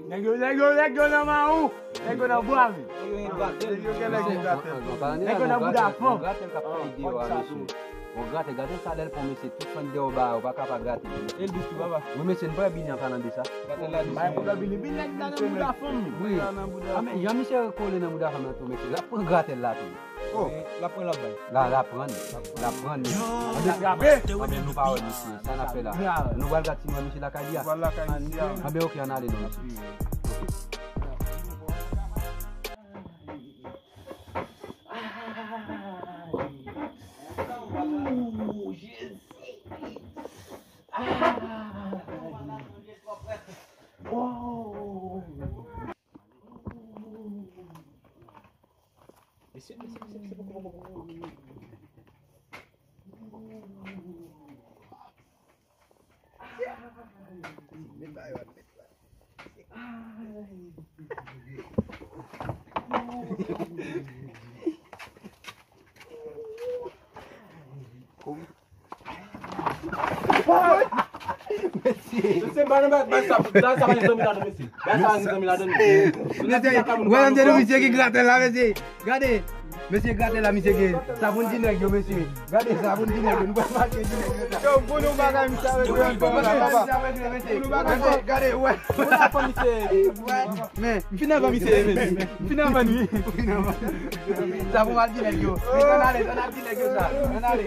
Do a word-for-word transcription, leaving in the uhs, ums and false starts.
Nèg yo, nèg yo, nèg yo nan mawon. Nèg yo nan bwa, men. Nèg yo gen nèg ki gratèl. Nèg yo nan bouda fanm. Gratèl k ap fè deyò a, mesye. Bon, gratèl, gade sa lè l pran mesye, tout fanm deyò ba yo, pa ka pa grate. E l dous tou, papa. Wi, mesye, n pa bini an palan de sa. Gratèl la dous. Bay pwoblèm, bini, bini nèg la nan bouda fanm, men. Wi. A, men, jan misye kole nan bouda fanm nan tou, mesye, l ap pran gratèl la tou. Oh. L ap pran, l ap bay. La, l ap pran, l ap pran. Anben, anben, nou pa wè misye, sa n ap fè la. Nou pral gad si nou wè misye lakay li a. Nou pral lakay misye a. Anben, oke, ann ale non, mesye. Ooh, Jezi. Ah. Wow. Mesye, mesye, mesye, mesye, poko, poko, poko. Mesye. Mesye, ba nan ba, ba sa, ba sa pa gen zanmi ladan, mesye. Ba sa pa gen zanmi ladan, mesye. Mesye, wè, m te di misye ki gratèl la, mesye. Gade. Mesye, gratèl la, misye gen. Sa pou n di nèg yo, mesye. Gade, sa pou n di nèg yo. Nou pral mache di nèg yo. Yo, pou nou bagay misye avèk yo ankò, papa. Pou nou bagay, gade, wè. Pou nou aprann misye. Men, m fin anvan misye, men. M fin anvan li. Sa pou m al di nèg yo. Ann ale, ann al di nèg yo sa. Ann ale.